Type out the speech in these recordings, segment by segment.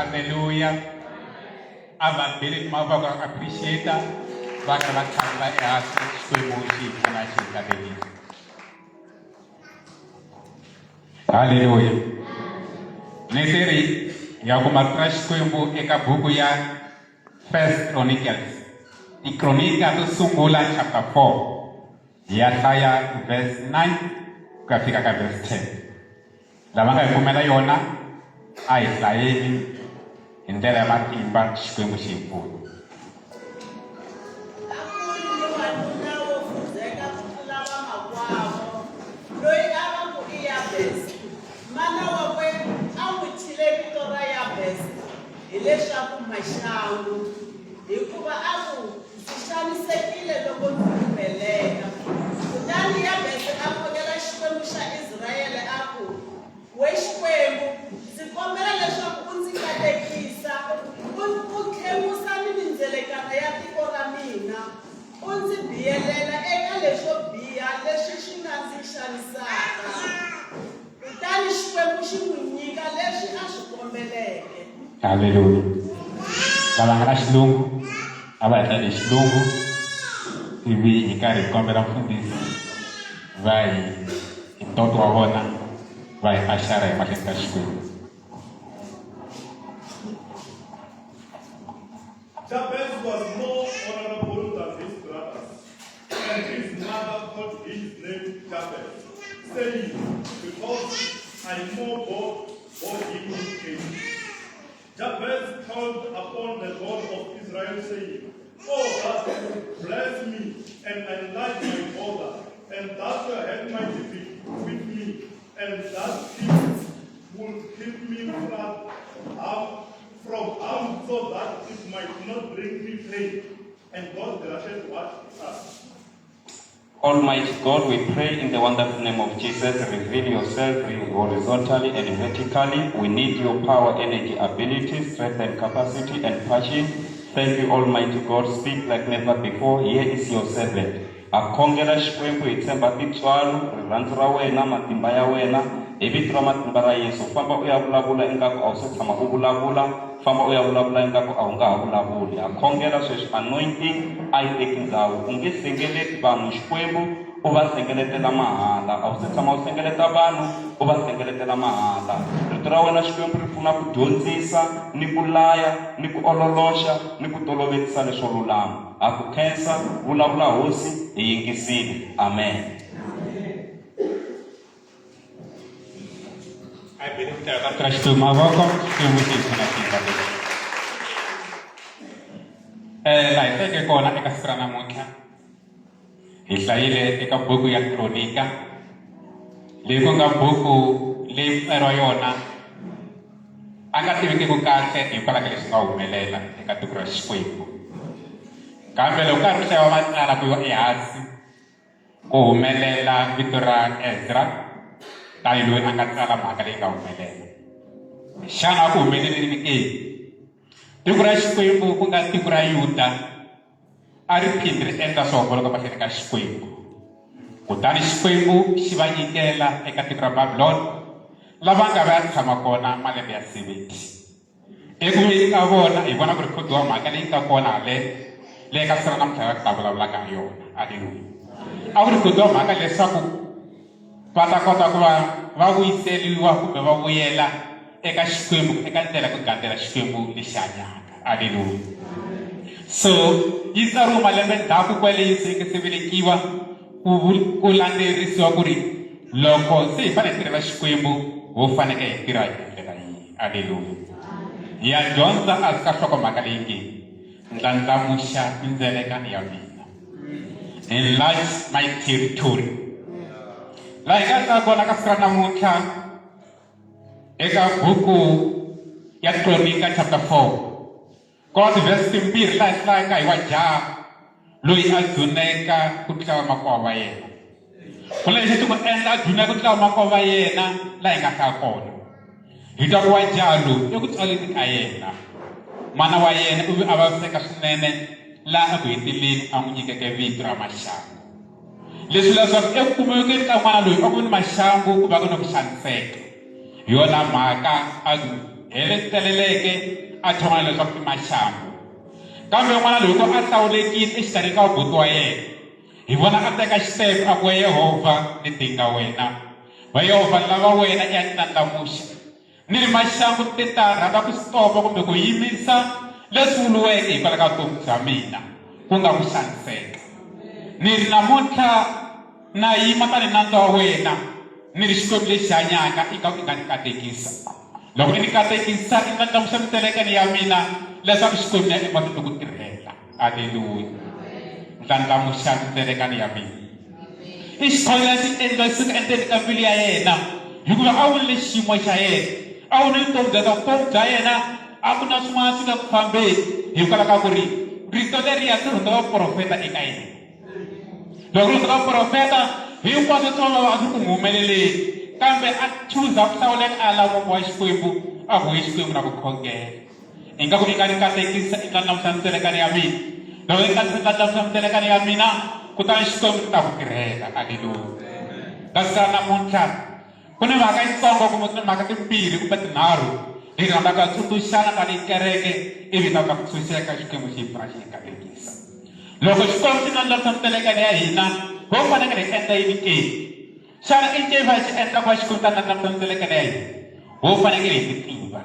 Haleluya. A va beli mavoko ya appreciate va karhi va tlhavula ehansi Xikwembu xi hi pfuna xi hi katekisa. Haleluya. Ni ri ya kuma rito ra Xikwembu eka buku ya First Chronicles. Tikronika to sungula chapter 4 hi ya hlaya verse 9 ku ya fika ka verse 10. Lava nga hi kumela yona a hi hlayeni hi ndlela ya matimba Xikwembu xi hi pfuna. A ku ri ni wanuna wo fundzheka ku tlula vamakwavo, loyi a va ku i Yabese. Mana wakwe a n'wi thyile vito ra Yabese, hileswaku Maxangu, hikuva a ku, Ndzi xanisekile loko ndzi ku veleka. Kutani Yabese a khongela Xikwembu xa Israyele a ku, We Xikwembu, ndzi kombela leswaku u ndzi katekisa, u u tlhengusa ni mindzelekano ya tiko ra mina, u ndzi biyelela eka leswo biha leswi swi nga ndzi xanisaka. Kutani Xikwembu xi n'wi nyika leswi a swi kombeleke. Haleluya. Lava nga na xilungu a va hi hlayele xilungu ivi hi karhi hi kombela mfundhisi va hi hi ntoto wa vona va hi axara hi mahlweni ka Xikwembu. Jabez was more honorable than his brothers, and his mother called his name Jabez, saying, Because I more bore him in pain. Jabez called upon the God of Israel, saying, Oh, that you would bless me and enlarge my border, and that your hand might be with me, and that it would keep me from harm, so that it might not bring me pain. And God granted what he asked. Almighty God, we pray in the wonderful name of Jesus, reveal yourself horizontally and vertically. We need your power, energy, ability, strength and capacity and passion. Thank you, Almighty God. Speak like never before. Here is your servant. Ha khongela Xikwembu hi tshemba tintswalo, rirhandzu ra wena, matimba ya wena, hi vito ra matimba ra Yesu. Famba u ya vulavula ingaku a wu se tshama u vulavula. Famba u ya vulavula ingaku a wu nga ha vulavuli. Ha khongela sweswi, anointing a yi teki ndhawu. U nge hlengeleti vanhu Xikwembu u va hlengeletela mahala. A wu se tshama u hlengeleta vanhu u va hlengeletela mahala. Rito ra wena Xikwembu ri pfuna ku dyondzisa ni ku laya ni ku ololoxa ni ku tolovetisa leswo lulama. Ha ku khensa, vulavula Hosi, hi yingisile. Amen. I believe that ka Xikwembu mavoko Xikwembu xi hi pfuna xi hi katekisa. Laha hi teke kona eka siku ra namuntlha hi hlayile eka buku ya Kronika leyi ku nga buku leyi mutsari wa yona a nga tivekiki kahle hikwalaho ka leswi nga humelela eka tiko ra Xikwembu kambe loko ka ha ri ku hlayiwa matsala ku yiwa ehansi Ku humelela vito ra Ezra tanihi loyi a nga tsala mhaka leyi nga humelela. Xana ku humeleleni ke? Tiko ra Xikwembu ku nga tiko ra Yuda a ri phindi ri endla swo homboloka mahlweni ka Xikwembu. Kutani Xikwembu xi va nyikela eka tiko ra Babilona lava nga va ya tshama kona malembe ya 70. Eku veni ka vona hi vona ku rhekhodiwa mhaka leyi nga kona hale leyi ka siku ra namuntlha va ta vulavulaka ha yona. Aleluya. A ku rhekhodiwa mhaka leswaku va ta kota ku va va vuyiseriwa kumbe va vuyela eka Xikwembu eka ndlela ku gandzela Xikwembu lexi hanyaka. Aleluya. So yi tsariwe malembe ndzhaku kwale Yesu yi nga se velekiwa ku ku landzelerisiwa ku ri loko se hi fanele hi tirhela Xikwembu ho faneke hi tirha hi ndlela yihi. Aleluya. Hi ya dyondza a ka nhlokomhaka leyi nge ndlandlamuxa mindzelekano ya mina. Enlarge my territory. Laha hi nga ta kona ka siku ra namuntlha eka buku ya Kronika chapter 4 Ko va tivhesi timbirhi laha hi hlayaka hi wa jaha loyi a dzuneka ku tlula vamakwavo va yena. Ku na lexi xi n'wi endla a dzuneka ku tlula vamakwavo va yena laha hi nga hlaya kona. Hi twa ku wa jaha loyi eku tswaleni ka yena mana wa yena u ve a vaviseka swinene laha eku heteleleni a n'wi nyikeke vito ra maxangu. Leswi leswaku eku kumekeni ka n'wana loyi a ku vi ni maxangu ku va ku na ku xaniseka. Hi yona mhaka a ku Hi leswi teleleke a thoma leswaku i maxangu. Kambe n'wana loyi ku a hlawulekile exikarhi ka buti wa yena, hi vona a teka xitepe a ku, We Yehovha, ni dinga wena. We Yehovha, ni lava wena i ya ni ndlandlamuxa. Ni ri maxangu ti ta rhandza ku stopa kumbe ku yimisa leswi vuriweke hikwalaho ka vutomi bya mina, ku nga ku xaniseka. Ni ri namuntlha na yima tanihi nandza wa wena, ni ri Xikwembu lexi hanyaka, ingaku i nga ni katekisa. Loko i ni katekisa, i ndlandlamuxa mitelekelo ya mina leswaku Xikwembu ni ya emahlweni ni ku tirhela. Aleluya! Ndlandlamuxa mitelekano ya mina. I xikhongelo lexi endliwa xi suka endzeni ka mbilu ya yena, hikuva a vonile xiyimo xa yena, a vonile vutomi bya vutomi bya yena a ku na swin'wana swi nga ku fambeni hikwalaho ka ku ri rito leriya se rhundza vaprofeta eka yena. Loko rito ra vuprofeta hinkwaswo swi va a swi ku n'wi humeleleni, kambe a chuza ku hlawuleka a lava wa Xikwembu, a huhe Xikwembu na ku khongela. Ingaku i nga ni katekisa, i nga ndlamuxa mitelekano ya mina. Loko i nga ndlamuxa mitelekano ya mina, kutani Xikwembu xi ta ku tirhela. Aleluya. Kasi namuntlha Ku ni mhaka yitsongo kumbe ku ni mhaka timbirhi kumbe tinharhu leyi rhandzaka tsundzuxana tanihi kereke ivi ta ta ku tshunxeka Xikwembu xi hi pfuna xi hi katekisa. Loko Xikwembu xi landzelerisa mitelekelo ya hina, ho fanekele hi endla yini ke? Xana i ncini xi endla ku va Xikwembu ta landzelerisa mitelekelo ya hina? Ho fanekele hi ti tiva.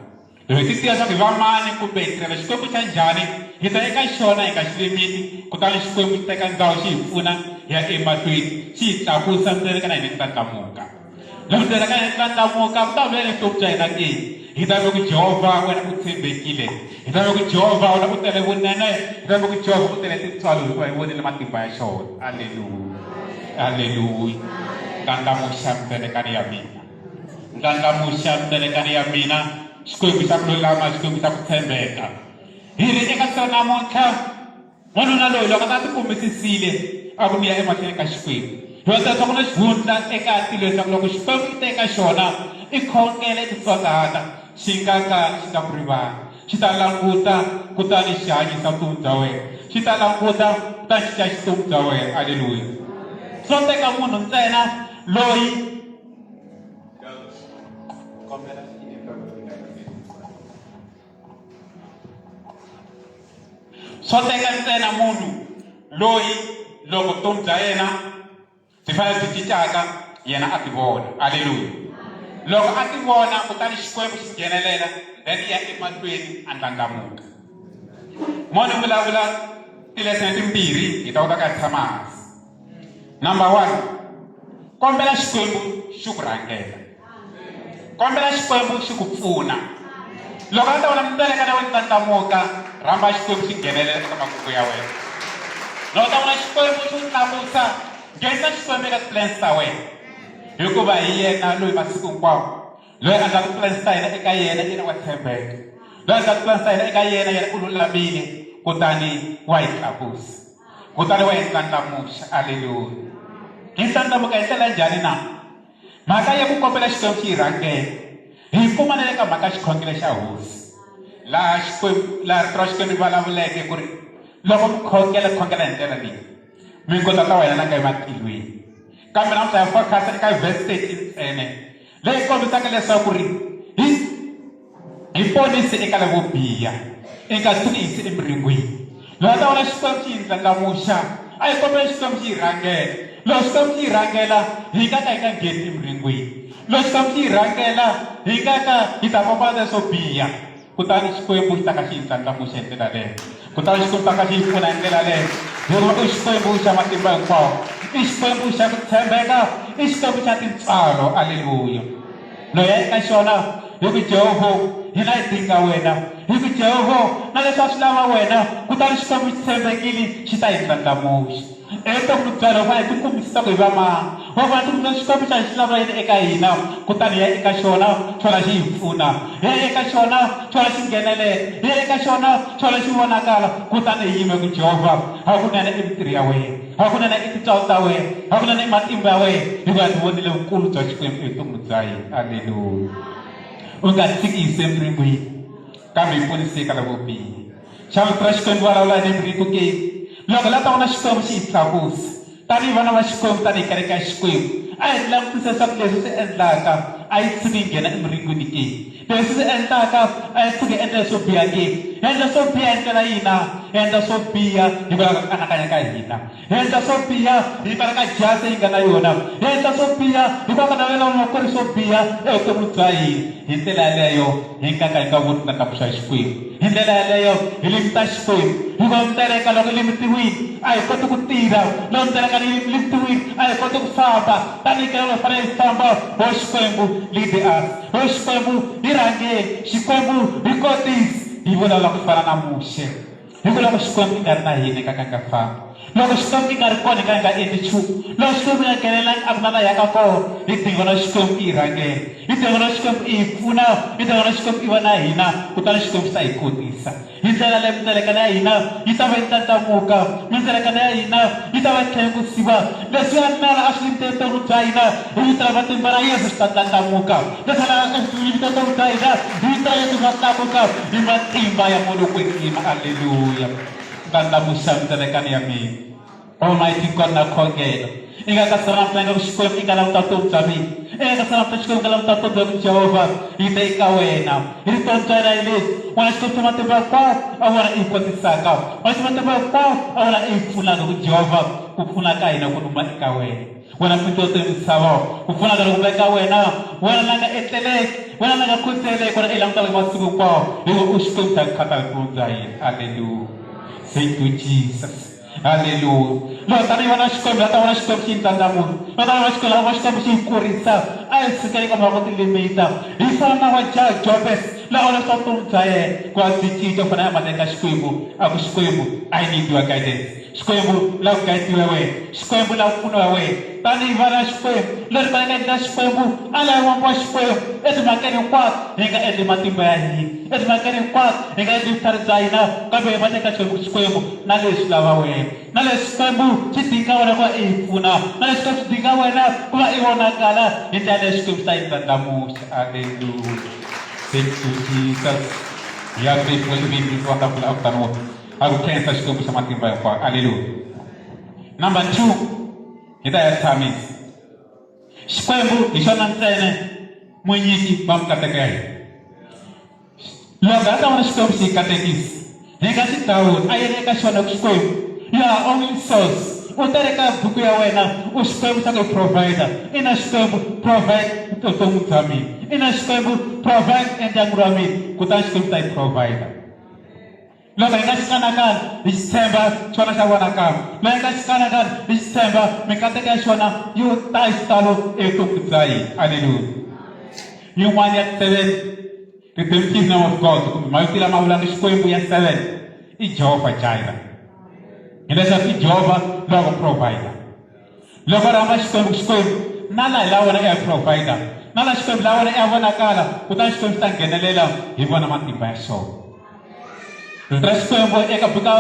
Loko hi ti tiva leswaku hi va mani kumbe hi tirhela Xikwembu xa njhani, hi ta eka xona hi nga xi limiti, kutani Xikwembu xi teka ndhawu xi hi pfuna hi ya emahlweni, xi hi tlakusa ntsena na hina hi ndlandlamuka. Loko ntsena ka hina hi ndlandlamuka, ku ta humelela vutomi bya hina ke? Hi ta ve ku Jehovha wena u tshembekile, hi ta ve ku Jehovha wena u tele vunene, hi ta ve ku Jehovha u tele tintswalo hikuva hi vonile matimba ya xona. Aleluya, aleluya! Ndlandlamuxa mitelekano ya mina. Ndlandlamuxa mitelekano ya mina, Xikwembu xa ku lulama, Xikwembu xa ku tshembeka. Hi ri eka siku ra namuntlha, wanuna loyi loko a tikumisisile a ku ni ya emahlweni ka Xikwembu. Hi va tiva ku na xihundla eka tilo leswaku loko Xikwembu xi te eka xona, i khongela i titsongahata, xi nga ka xi nga ku rivali. Xi ta languta kutani xi hanyisa vutomi bya wena. Xi ta languta kutani xi cinca vutomi bya wena. Aleluya. Swo teka munhu ntsena loyi Swo teka ntsena munhu loyi loko vutomi bya yena byi fanele byi cincaka yena a tivona. Aleluya! Loko a tivona kutani Xikwembu xi nghenelela then ya emahlweni a ndlandlamuka. Mo ni vulavula tilesene timbirhi hi ta kota ku ya tshama hansi. Number 1, kombela Xikwembu xi ku rhangela. Kombela Xikwembu xi ku pfuna. Loko a ta vona mitelekano ya wena ndlandlamuka, rhamba Xikwembu xi nghenelela eka makungu ya wena. Loko ta vona Xikwembu xi ku tlakusa, nghenisa Xikwembu eka ti-plans ta wena. Hikuva hi yena loyi masiku hinkwawo loyi a endlaka ti-plans ta yena eka yena, yena wa tshembeka. Loyi a endlaka ti-plans ta yena eka yena, yena u lulamile kutani wa yi tlakusa. Kutani wa yi ndlandlamuxa. Aleluya! Yi ndlandlamuka hi ndlela njhani na? Mhaka ya ku kombela Xikwembu xi yi rhangela, hi yi kuma na le ka mhaka ya xikhongelo xa Hosi, laha Xikwembu, laha Rito ra Xikwembu ri vulavuleke ku ri, Loko mi khongela, khongela hi ndlela leyi, mi ngo, Tata wa hina la nga ematilweni. Kambe namuntlha hi focus eka verse 13 ntsena, leyi kombisaka leswaku ri hi hi ponise eka lavo biha, i nga tshuki hi yise emiringweni. Loko a ta vona Xikwembu xi hi ndlandlamuxa, a hi kombela Xikwembu xi hi rhangela. Loko Xikwembu xi hi rhangela, hi nga ka hi nga ngheni emiringweni. Loko Xikwembu xi hi rhangela, hi nga ka hi ta papalata leswo biha. Kutani Xikwembu xi ta ka xi hi ndlandlamuxa hi ndlela leyo. Kutani Xikwembu ta ka xi hi pfuna hi ndlela leyo. Hikuva i Xikwembu xa matimba hinkwawo, i Xikwembu xa ku tshembeka, i Xikwembu xa tintswalo. Aleluya! Loyi a eka xona hi ku Jehovha, hina hi dinga wena. Hi ku Jehovha, na leswi a swi lava wena, kutani Xikwembu xi tshembekile, xi ta hi ndlandlamuxa. Evuton'wini bya hina, ho fanele hi tikumisisa ku hi va mani. Ho fanele hi tikumisisa Xikwembu xa xi lava yini eka hina, kutani hi ya eka xona, xona xi hi pfuna. Hi ya eka xona, xona xi nghenelela. Hi ya eka xona, xona xi vonakala, kutani hi yime ku Jehovha, hakunene i mintirho ya wena. Hakunene i tintswalo ta wena, hakunene i matimba ya wena, hikuva ndzi vonile vukulu bya Xikwembu evuton'wini bya hina. Aleluya! U nga tshiki hi se miringweni, kambe hi ponise eka lavo biha. Xana rito ra Xikwembu vulavula hi miringo ke? Loko la ta vona Xikwembu xi hi tlakusa tanihi vana va Xikwembu, tanihi kereke ya Xikwembu, a hi langutise leswaku leswi swi endlaka a yi tshuki yi nghena emiringweni ke? Leswi swi endlaka a hi tshuki hi endla leswo biha ke? Hi endla swo biha hi ndlela yihi na? Hi endla swo biha hikwalaho ka ku anakanya ka hina. Hi endla swo biha hikwalaho ka jasi yi nga na yona. Hi endla swo biha hikwalaho ka navela wa makwerhu swo biha evuton'wini bya hina. Hi ndlela yaleyo hi nga ka hi nga voni ndlandlamuxa ya Xikwembu. Hi ndlela yaleyo hi limita Xikwembu. Hikuva mitereka loko yi limitiwile a hi koti ku tirha. Loko mitereka yi limitiwile a hi koti ku famba. Tanihi ke loko hi fanele hi famba, ho Xikwembu lead us. Ho Xikwembu hi rhangeni. Xikwembu hi kotisi. Hi vulavula ku fana na Muxe. Hi ku loko Xikwembu xi nga ri na hina hi nga ka hi nga fambi. Loko Xikwembu xi nga ri kona hi nga ka hi nga endli nchumu. Loko Xikwembu xi nga nghenelelangi a ku na laha hi yaka kona. Hi dinga na Xikwembu xi hi rhangela. Hi dinga na Xikwembu xi hi pfuna. Hi dinga na Xikwembu xi va na hina kutani Xikwembu xi ta hi kotisa. Hi ndlela leyi mindzilekano ya hina yi ta va yi ndlandlamuka, mindzilekano ya hina yi ta va yi tlhela yi kusiwa. Leswi ya nala a swi limite vutomi bya hina hi vito ra matimba ra Yesu swi ta ndlandlamuka. Leswi a swi limite vutomi bya hina hi vito ra Yesu swi ta tlakuka hi matimba ya Moya lowo Kwetsima. Aleluya! Ndlandlamuxa mindzilekano ya mina. Almighty God na khongela. I nga ka sala mpfenga ku Xikwembu i nga languta vutomi bya mina. I nga ka sala mpfenga Xikwembu i nga languta vutomi bya mina Jehovha yi ta eka wena. Hi rito bya wena hi leswi. Wena Xikwembu xa matimba hinkwawo a wena i hi kotisaka. Wena xa matimba hinkwawo a wena i hi pfunaka ku Jehovha ku pfuna ka hina ku huma eka wena. Wena mfundzi wa misava ku pfuna ka loko eka wena. Wena la nga etleleki, wena la nga khotseleki, wena i langutaka hi masiku hinkwawo hikuva u Xikwembu xa khathala vutomi bya hina. Haleluya. Thank you Jesus. Haleluya. Loko tani hi vona Xikwembu, la ta vona Xikwembu xi yi ndlandlamula. Loko tani hi vona Xikwembu, la vona Xikwembu xi yi kurisa. A hi sukeni eka mhaka ku tilimita. Hi fana na wa Jabez, la vona swa vutomi bya yena ku va byi cinca ku fana na mhaka eka Xikwembu. A ku Xikwembu, I need your guidance. Xikwembu, la ku guidiwa wena. Xikwembu, la ku pfuniwa wena. Tanihi vana Xikwembu, leri faneleke endla Xikwembu, a lava n'wana wa Xikwembu etimhakeni hinkwato, hi nga endli matimba ya hina. Etimhakeni hinkwato, hi nga endli vutlhari bya hina, kambe hi va eka Xikwembu Xikwembu na leswi lava wena. Na leswi Xikwembu xi dinga wena ku va i hi pfuna. Na leswi Xikwembu xi dinga wena ku va i vonakala hi ndlela leyi Xikwembu xi ta yi ndlandlamuxa. Aleluya. Thank you, Jesus. We are grateful to be in this wonderful afternoon. A ku khensa Xikwembu xa matimba hinkwayo. Aleluya. Number 2, hi ta ya tshamisa. Xikwembu hi xona ntsena munyiki wa mikateko ya hina. Loko ha ta vona Xikwembu xi hi katekisa, hi nga xi dawuni a yena eka xona ku Xikwembu, you are only source. U ta eka buku ya wena u Xikwembu xa ku provider. Ina Xikwembu provide vutomi bya mina. Ina Xikwembu provide endyangwini wa mina, kutani Xikwembu ta yi provider. Loko hi nga xi kanakani, hi xi tshemba xona xa vonakala. Loko hi nga xi kanakani, hi xi tshemba mikateko ya xona yo ta hi xitalo evuton'wini bya hina. Aleluya. Yin'wana ya seven redemptive name of God kumbe mavito lama vulaka Xikwembu ya seven i Jehovha Jireh. Hileswaku i Jehovha lowa ku provider. Loko rhamba Xikwembu Xikwembu na laha hi la wena i ya provider na laha Xikwembu la wena i ya vonakala kutani Xikwembu xi ta nghenelela hi vona matimba ya xona. Rito ra Xikwembu eka buka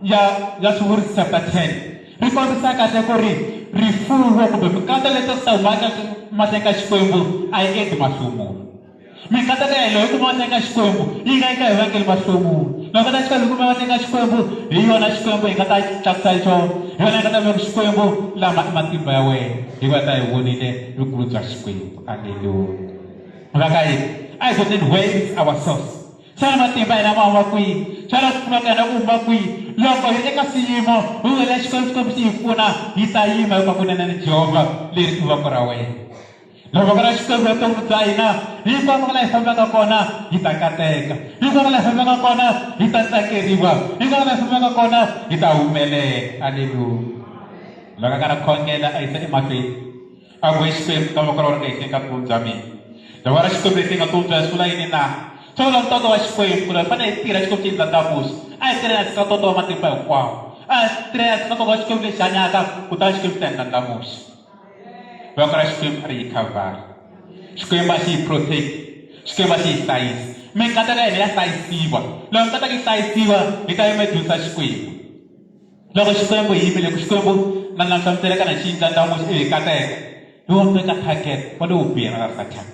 ya ya Swivuriso chapter 10 ri kombisa kahle ku ri rifuwo kumbe mikateko leyi ta humaka mahlweni ka Xikwembu a yi endli mahlomulo. Mikateko ya hina yi kuma mahlweni ka Xikwembu yi nga yi nga hi vangeli mahlomulo. Loko ta Xikwembu yi kuma mahlweni ka Xikwembu hi yona Xikwembu hi nga ta tlakusa hi xona, hi yona hi nga ta veka Xikwembu lama i matimba ya wena hikuva ta hi vonile vukulu bya Xikwembu. Aleluya. Va ka yini? A hi dyondzeni where is our source. Xana matimba hina ma huma kwihi? Xana ku pfuna ka hina ku huma kwihi? Loko hi ri eka swiyimo, hi huwelela Xikwembu, Xikwembu xi hi pfuna, hi ta yima hikuva kunene ni Jehovha leri i voko ra wena. Loko voko ra Xikwembu evuton'wini bya hina, hinkwako laha hi fambaka kona hi ta kateka, hinkwako laha hi fambaka kona hi ta tsakeriwa, hinkwako laha hi fambaka kona hi ta humelela. Aleluya. Loko a karhi a khongela a yisa emahlweni. A ku, We Xikwembu, ka voko ra wena ri ehenhleni ka vutomi bya mina. Loko ra Xikwembu ri ehenhleni ka vutomi bya swi vula yini na? Swi vula ntoto wa Xikwembu, ku ri hi fanele hi tirha Xikwembu xi hi ndlandlamuxa. A hi tirheni hansi ka ntoto wa matimba hinkwawo. A hi tirheni hansi ka ntoto wa Xikwembu lexi hanyaka, kutani Xikwembu xi ta hi ndlandlamuxa. Voko ra Xikwembu a ri hi khavhara. Xikwembu a xi hi protect. Xikwembu a xi hi hlayisa. Minkateko ya hina ya hlayisiwa. Loko minkateko yi hlayisiwa, hi ta yima hi dzunisa Xikwembu. Loko Xikwembu hi yimile ku Xikwembu na na nhlamuselo kana xi ndlandlamuxa ivi hi kateka hi wona eka target wa lowu biha na Sathana.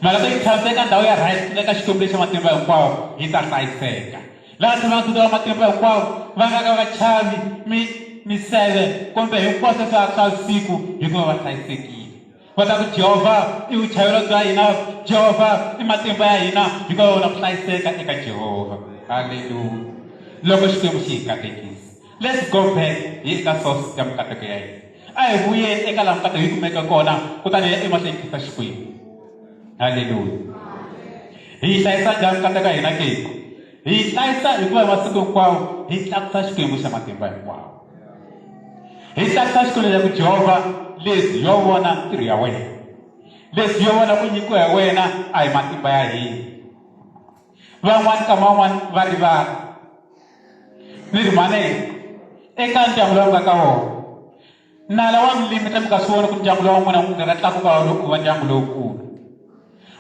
Mara loko hi tshamisa eka ndhawu ya right eka Xikwembu lexi matimba hinkwawo hi ta hlayiseka. Laha tshamaka ntutu wa matimba hinkwawo va nga ka va chavi mi miseve kumbe hinkwaswo swa swa siku hikuva va hlayisekile. Va ta ku Jehovha i vuchavelo bya hina, Jehovha i matimba ya hina, hikuva vona ku hlayiseka eka Jehovha. Halleluya! Loko Xikwembu xi hi katekisa, let's go back hi eka source ya mikateko ya hina. A hi vuyeni eka laha mikateko yi kumeke kona, kutani hi ya emahlweni hi khensa Xikwembu. Halleluya! Hi yi hlayisa njhani mikateko ya hina ke? Hi yi hlayisa hikuva hi masiku hinkwawo hi tlakusa Xikwembu xa matimba hinkwawo. Hi tlakusa Xikwembu leswaku Jehovha, leswi yo vona ntirho ya wena, leswi yo vona ku nyikiwa hi wena, a hi matimba ya hina. Van'wani kama van'wani va rivala ni ri mhani eka ndyangu lowu nga ka wona nala wa mi limita mi nga swi voni ku ndyangu lowa n'wina wu nga tlakuka wu va ndyangu lowukulu.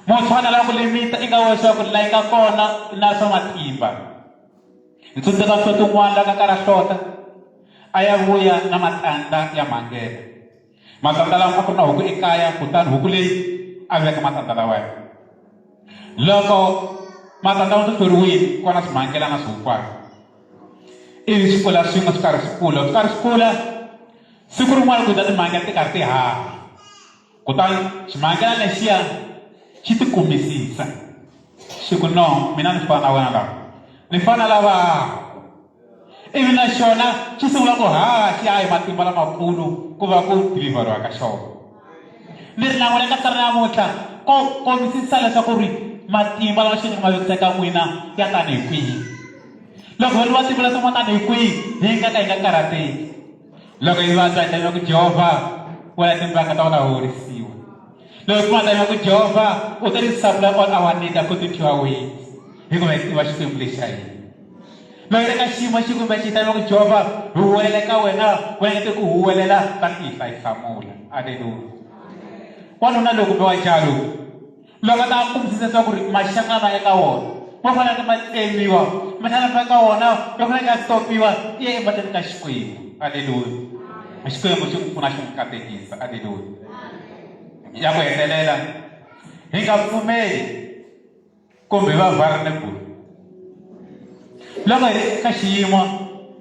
Muntshwa nala wa ku limita i nga wexe wa ku la yi nga kona na swa matimba. Ni tsundzuka nsati un'wana la nga ka ra hlota a ya vuya na matandza ya mhangela. Matandza lawa a ku ri na huku ekaya kutani huku leyi a veka matandza lawaya. Loko matandza ma hloriwile ku va na swimhangela na swihukwana. Ivi swi kula swin'we swi karhi swi kula swi karhi swi kula siku rin'wana ku ta timhangela ti karhi ti haha. Kutani ximhangela lexiya xi tikumisisa xi ku, No, mina ni fana na wena lava. Ni fana na lava. Ivi na xona xi sungula ku haha xi ya hi matimba lamakulu ku va ku dilivheriwa ka xona. Ni ri na n'wina ka siku ra namuntlha ko kombisisa leswaku ri matimba lama Xikwembu xi ma vekisaka ka n'wina ya tani hi kwihi. Loko hi ri matimba leswaku ma tani hi kwihi, hi nga ka hi nga karhateki. Loko hi vabya hi ta ku Jehovha, wena timbanga ta wena horisiwa. Loko hi kuma ta ku Jehovha, u ta supply all our need according to your ways. Hikuva hi tiva Xikwembu lexi xa hina. Loko hi ri ka xiyimo xi kumbe xi ta ku Jehovha, hi huwelela ka wena, wena te ku huwelela ta ti hi hlamula. Aleluya. Wanuna loyi kumbe wa jaha loyi Loko a ta kumisisa leswaku ri maxaka lama ya ka wona ma fanele ma tsemiwa, maxaka lama ya ka wona ya fanele ya stopiwa, i ya emahlweni ka Xikwembu. Aleluya! Xikwembu xi n'wi pfuna xi n'wi katekisa. Aleluya! Ya ku hetelela, hi nga pfumeli kumbe hi va vulnerable loko hi ri eka xiyimo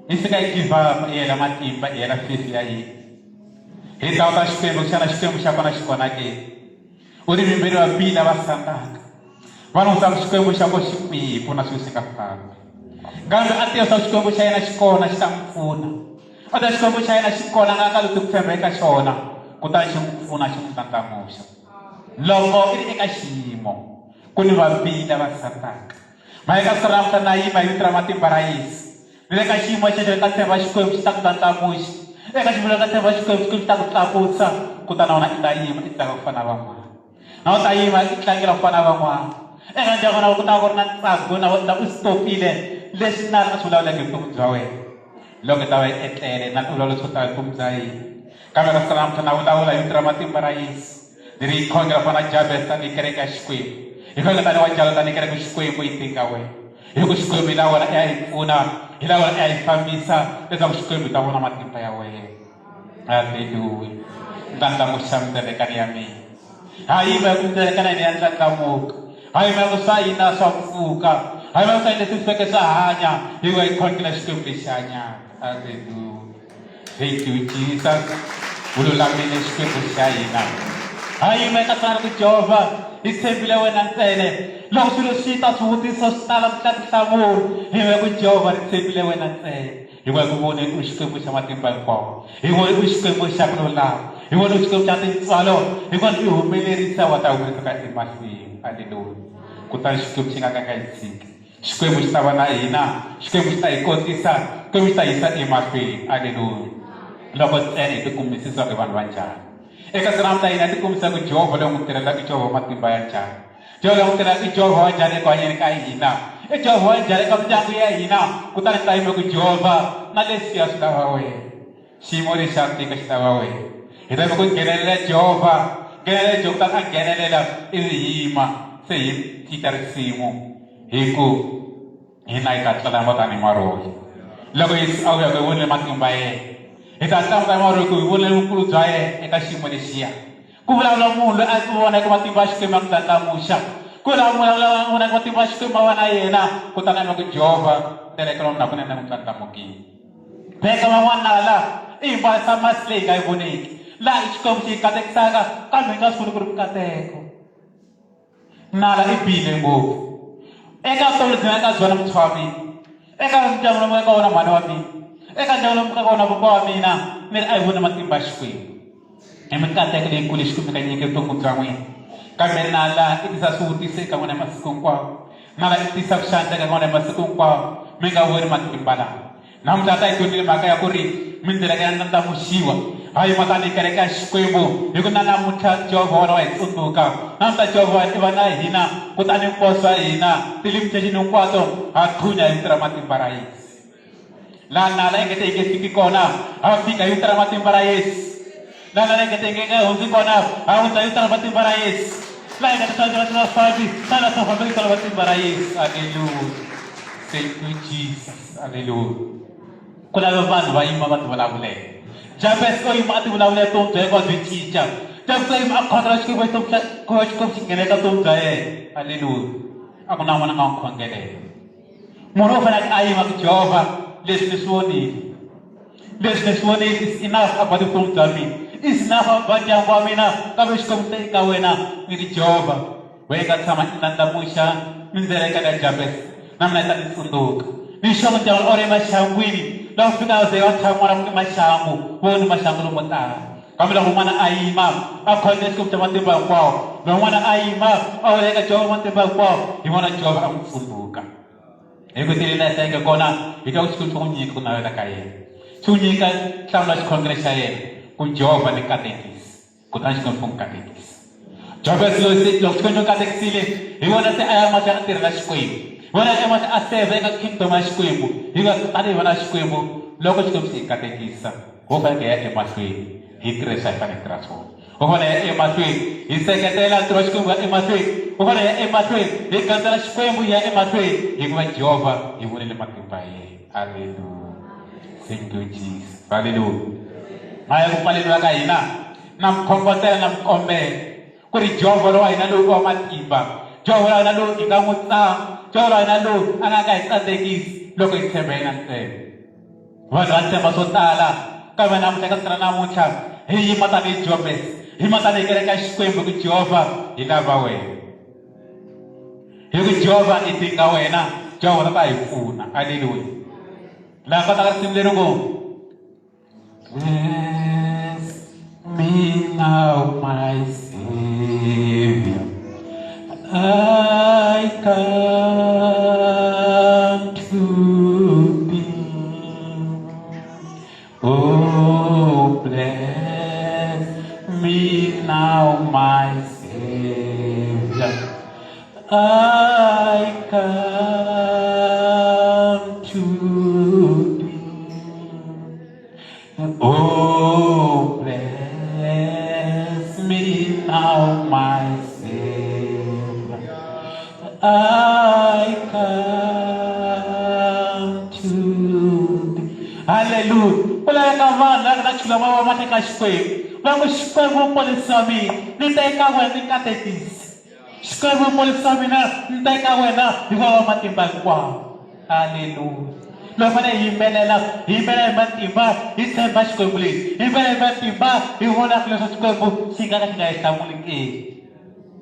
hi fika hi give up, hi hela matimba, hi hela faith ya hina, hi dawuta Xikwembu, xana Xikwembu xa kona xi kona ke? U ri vimbeni va pila va sandaka va n'wi swa Xikwembu xa ko xi kwihi ku na swilo swi nga fambi kambe a tiva swa Xikwembu xa yena xi kona xi ta n'wi pfuna a ta Xikwembu xa yena xi kona nga ka leti ku tshemba eka xona kutani xi n'wi pfuna xi n'wi ndlandlamuxa loko i ri eka xiyimo ku ni vapila va sandaka va eka siku ra namuntlha na yima hi vito ra matimba ra Yesu Ni le ka xiyimo xexo hi ta tshemba Xikwembu xi ta ku ndlandlamuxa. Eka xiyimo lexi ta tshemba Xikwembu, Xikwembu xi ta ku tlakusa, kutani na wena i ta yima i tlanga ku fana na van'wana. Na u ta yima i tlangela ku fana na van'wana. Eka ndyangu na ku ta va ku ri na ntsako na wena u stopile leswi nala a swi vulavulaka hi vutomi bya wena. Loko hi ta va hi etlele na u vulavula swo tala hi vutomi bya hina. Kambe ka siku ra namuntlha na vulavula hi vito ra matimba ra Yesu. Ni ri khongela ku fana na Jabez tanihi kereke ya Xikwembu. Hi khongela tanihi wa Jalo tanihi kereke Xikwembu yi tinga wena. Hi ku Xikwembu hi la wena i ya hi pfuna, hi la wena i ya hi fambisa leswaku Xikwembu hi ta vona matimba ya wena. Haleluya. Ndlandlamuxa mindzilekano ya mina. Ha yima hi ku mindzilekano ya hina ya ndlandlamuka. Ha yima hi ku swa hina swa pfuka. Ha yima hi ku swa hina leswi feke swa hanya. Hikuva hi khongela Xikwembu lexi hanyaka. Haleluya. Thank you Jesus. U lulamile Xikwembu xa hina. Ha yima eka tsana ku Jehovha hi tshembile wena ntsena. Loko swilo swi ta swivutiso swi tala ku tla tinhlamulo, hi yima ku Jehovha ri tshembile wena ntsena. Hikuva hi ku vone u Xikwembu xa matimba hinkwawo. Hi vone u Xikwembu xa ku lulama. Hi vone u Xikwembu xa tintswalo. Hi vone i humelerisa wa ta humelerisa emahlweni. Aleluya. Kutani Xikwembu xi nga ka nga hi tshiki. Xikwembu xi ta va na hina, Xikwembu xi ta hi kotisa, Xikwembu xi ta yisa emahlweni. Aleluya. Loko ntsena hi tikumisisa ku hi vanhu va njhani. Eka siku ra namuntlha hina hi tikumisisa ku Jehovha loyi n'wi tirhelaka i Jehovha wa matimba ya njhani. Jehovha loyi n'wi tirhelaka i Jehovha wa njhani eku hanyeni ka hina. I Jehovha wa njhani eka mindyangu ya hina. Kutani hi ta yima ku Jehovha na leswiya swi lava wena. Xiyimo lexi xa tika xi lava wena. Hi ta ku nghenelela Jehovha, nghenelela Jehovha kutani a nghenelela ivi hi yima se hi cinca risimu hi ku hina hi ta tlanga tanihi marhole. Loko Yesu a vuya ku hi vonile matimba ya yena, hi ta tlanga tanihi marhole ku hi vonile vukulu bya yena eka xiyimo lexiya. Ku vulavula munhu loyi a vonaka matimba ya Xikwembu ya n'wi ndlandlamuxa. Ku vulavula munhu loyi a vonaka matimba ya Xikwembu ma va na yena, kutani a ku Jehovha ndlela eka munhu hakunene n'wi ndlandlamukile. Veka van'wana la i hi mbarisa masi leyi nga yi voneki. Laha i Xikwembu xi hi katekisaka kambe hi nga swi voni ku ri mikateko. Nala i bihile ngopfu. Eka vutomi lebyi nga eka byona muntshwa wa mina, eka ndyangu lowu nga eka wona mhani wa mina, eka ndyangu lowu nga eka wona kokwa wa mina, ni ri a hi voni matimba ya Xikwembu. I mikateko leyikulu leyi Xikwembu nga nyike vutomi bya n'wina. Kambe nala i tisa swivutiso eka n'wina masiku hinkwawo. Nala i tisa ku xandzeka eka n'wina masiku hinkwawo. Mi nga voni matimba lawa. Namuntlha ta yi dyondzile mhaka ya ku ri mindzileka ya ndlandlamuxiwa ha yima tanihi kereke ya Xikwembu hi ku na namuntlha Jehovha wona wa hi tsundzuka. Namuntlha Jehovha i va na hina kutani hinkwaswo swa hina ti-limitation hinkwato ha qhunya hi vito ra matimba ra Yesu. Laha nala yi nge te yi nge fiki kona ha fika hi vito ra matimba ra Yesu. Laha nala yi nge te yi nge hundzi kona ha hundza hi vito ra matimba ra Yesu. Laha yi nga ta swa swi nga fambi laha swa fambi hi vito ra matimba ra Yesu. Aleluya. Thank you Jesus. Aleluya. Ku lava vanhu va yima va tivulavulela. Jabez o yima a tivulavulela vutomi bya yena byi cinca. Jabez o yima a khongela Xikwembu vutomi xa Xikwembu xi nghena eka vutomi bya yena. Aleluya. A ku na n'wana a nga n'wi khongelela. Munhu u fanele a yima ku Jehovha leswi ni swi vonile. Leswi ni swi vonile is enough about vutomi bya mina. Is enough about ndyangu wa mina kambe Xikwembu se eka wena ni ri Jehovha. Wena nga tshama i ndlandlamuxa mindzileka ya Jabez na mina yi ta ni tsundzuka. Ni xo ndyangu or emaxangwini loko fika ze va tshama n'wana ku i maxangu vo ni maxangu lomo tala. Kambe loko n'wana a yima a khonge Xikwembu xa matimba hinkwawo, loko n'wana a yima a wela eka Jehovha matimba hinkwawo, hi vona Jehovha a n'wi tsundzuka. Hi ku tirhela hi hlayeke kona, hi twa ku Xikwembu xi n'wi nyika ku navela ka yena. Xi n'wi nyika nhlamulo ya xikhongelo xa yena, ku Jehovha ni katekisi. Kutani Xikwembu xi n'wi katekisa. Jabez loyi se loko Xikwembu xi katekisile, hi vona se a ya mahlweni a tirhela Xikwembu. Hi vona a ya mahlweni a serve eka kingdom ya Xikwembu. Hikuva tanihi vana va Xikwembu, loko Xikwembu xi hi katekisa, ho fanekele hi ya emahlweni hi tirha leswi a hi fanele hi tirha swona. Ho fanele hi ya emahlweni hi seketela ntirho wa Xikwembu hi ya emahlweni. Ho fanele hi ya emahlweni hi gandzela Xikwembu hi ya emahlweni hikuva Jehovha hi vonile matimba ya yena. Haleluya. Thank you Jesus. Haleluya. Mhaka ya ku pfaleriwa ka hina na mi khongotela na mi kombela ku ri Jehovha lowa hina lowu wa matimba, Jehovha lowa hina lowu hi nga n'wi tsama, Jehovha lowa hina lowu a nga ka hi tsandzekisi loko hi tshemba yena ntsena. Vanhu va tshemba swo tala kambe namuntlha ka siku ra namuntlha hi yima tanihi Jobes, hi yima tanihi kereke ya Xikwembu ku Jehovha hi lava wena. Hi ku Jehovha i dinga wena, Jehovha ta hi pfuna. Aleluya. Laha kotaka risimu leri ngo Bless me now, my Savior. I come to thee. Oh, bless me now, my Savior. I come to thee. Oh, bless me now, my Savior. I come to thee. Hallelujah. Ku laveka vanhu lava nga ta chula mavoko ma teka Xikwembu. Va ku Xikwembu ponisi wa mina, ni ta eka wena ni katekisi. Xikwembu ponisi wa mina, ni ta eka wena hikuva wa matimba hinkwawo. Hallelujah. Loko fanele hi yimbelela, hi yimbelela hi matimba, hi tshemba Xikwembu lexi. Hi yimbelela hi matimba, hi vona leswaku Xikwembu xi nga ka xi nga hi hlamuli ke.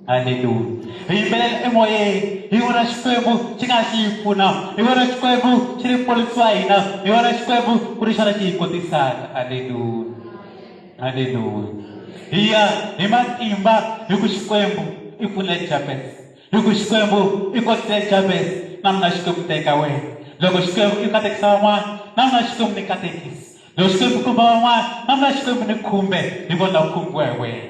Haleluya. Hi yimbelela emoyeni, hi vona Xikwembu xi nga xi hi pfuna, hi vona Xikwembu xi ri muponisi wa hina, hi vona Xikwembu ku ri xona xi hi kotisaka. Haleluya. Haleluya. Hi ya hi matimba hi ku Xikwembu i pfunile Jabez. Hi ku Xikwembu i kotise Jabez na mina Xikwembu teka wena. Loko Xikwembu i katekisa van'wana na mina Xikwembu ni katekisa. Loko Xikwembu khumba van'wana na mina Xikwembu ni khumbe hi vona ku khumbiwa hi wena.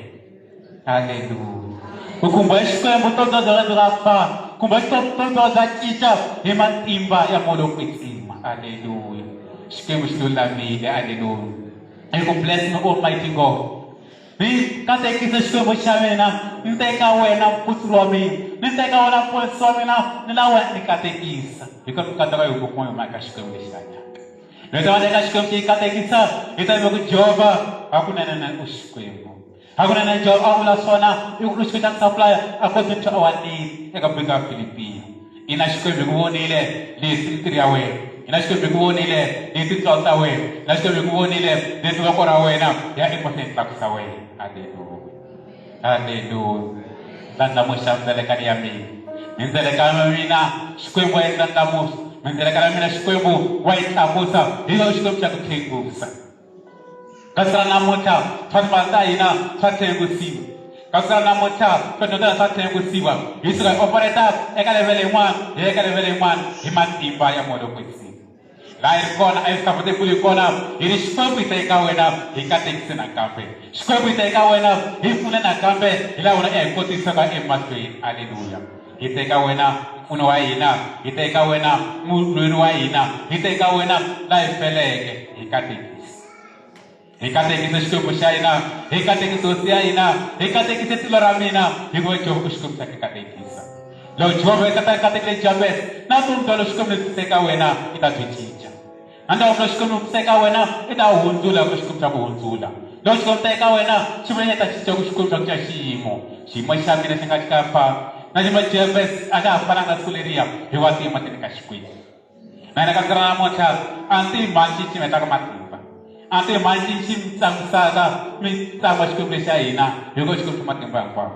Haleluya. Ku khumba Xikwembu vutomi bya byona byi nga fa, khumba Xikwembu vutomi bya bya cinca hi matimba ya moya lowo kwetsima. Haleluya. Xikwembu xi lulamile. Haleluya. Hi ku bless me Almighty God. Ni katekise Xikwembu xa mina, ni teka wena mukutsuri wa mina, ni teka wena muponisi wa mina, ni la wena ni katekisa. Hikuva mikateko yi huma huma eka Xikwembu lexi hanyaka. Loko va eka Xikwembu xi yi katekisa, hi ta ku Jehovha hakunene na u Xikwembu. Hakunene Jehovha a vula swona i ku Xikwembu xa ku supply according to our need eka buku ya Filipiya. Ina Xikwembu hi ku vonile leswi mintirho ya wena. Hina Xikwembu hi ku vonile hi tintswalo ta wena. Hina Xikwembu hi ku vonile hi voko ra wena ya emahlweni tlakusa wena. Halleluya. Halleluya. Ndlandlamuxa ndzelekano ya mina. Mindzelekano ya mina Xikwembu wa yi ndlandlamuxa. Mindzelekano ya mina Xikwembu wa yi tlakusa. Hi loko Xikwembu xa ku thengusa. Kasi ra namuntlha swa timali ta hina swa thengusiwa. Kasi ra namuntlha swa dyondzo ta swa thengusiwa. Hi suka hi opereta eka levele yin'wana hi ya eka levele yin'wana hi matimba ya moya lowo kwetsima. Laha hi ri kona a hi swi kulu hi kona hi ri Xikwembu hi ta eka wena hi katekise nakambe. Xikwembu hi ta eka wena hi pfune nakambe hi laha wena i hi kotisaka emahlweni. Aleluya. Hi ta eka wena mpfuno wa hina, hi ta eka wena mulweri wa hina, hi ta eka wena la hi feleke, hi katekise. Hi katekise Xikwembu xa hina, hi katekise hosi ya hina, hi katekise tilo ra mina, hikuva Jehovha u Xikwembu xa ku katekisa. Loko Jehovha i ta katekile Jabez, na vutomi bya lo Xikwembu lexi eka wena i ta byi cinca. Na ndhawu lowu Xikwembu xi eka wena i ta hundzula ku Xikwembu xa ku hundzula. Loko Xikwembu ta eka wena xi vula ta cinca ku Xikwembu xa ku cinca xiyimo. Xiyimo xa mina xi nga xi ka fa na xiyimo Jabez a xa ha fananga na siku leriya hikuva tiyima ti le ka Xikwembu. Na hina ka siku ra namuntlha a ni tivi mhani xi cimetaka matimba. A ni tivi mhani xi xi mi tsakusaka mi tsan'wa Xikwembu lexi xa hina hikuva Xikwembu xa matimba hinkwawo.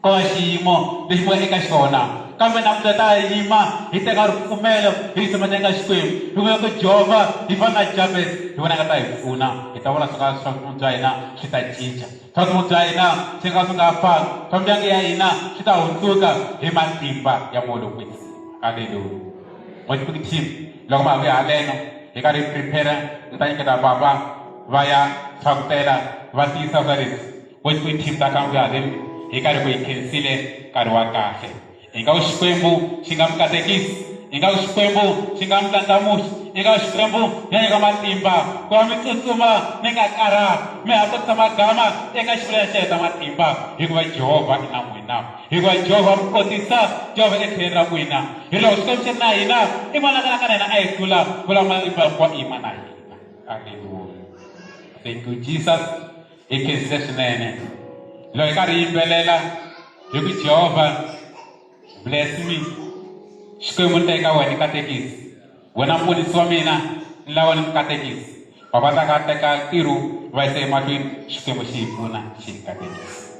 Ko va xiyimo lexi nga eka xona kambe namuntlha ta yima hi teka ripfumelo hi yisa mahlweni ka Xikwembu hi vona ku Jehovha hi fana na Jabez hi vona nga ta hi pfuna hi ta vona swo ka swa vutomi bya hina swi ta cinca swa vutomi bya hina swi nga swi nga fani swa mindyangu ya hina swi ta hundzuka hi matimba ya moya lowo kwetsima halleluya worship team loko ma ha vuya haleno hi karhi hi prepare ni ta nyiketa papa va ya tlhakutela va tiyisa swa leswi Worship team ta ka vuya haleni hi karhi ku hi khensile nkarhi wa kahle ingaku Xikwembu xi nga mi katekisi ingaku Xikwembu xi nga mi ndlandlamuxi ingaku Xikwembu xi nga nyika matimba ku va mi tsutsuma mi nga karhali mi ha kotisa magama eka xivulwa xa heta matimba hikuva Jehovha i na n'wina hikuva Jehovha mi kotisa Jehovha etlhelweni ra n'wina hi loko Xikwembu xi ri na hina i vonakala ka na hina a hi hlula vula matimba hinkwawo i yima na hina aleluya thank you Jesus Hi khensile swinene loko hi karhi yimbelela hi ku Jehovha bless me Xikwembu ni ta eka wena ni katekisi wena muponisi wa mina ni lava ni katekisi bava ta ka teka ntirho va yisa emahlweni Xikwembu xi hi pfuna xi hi katekisa.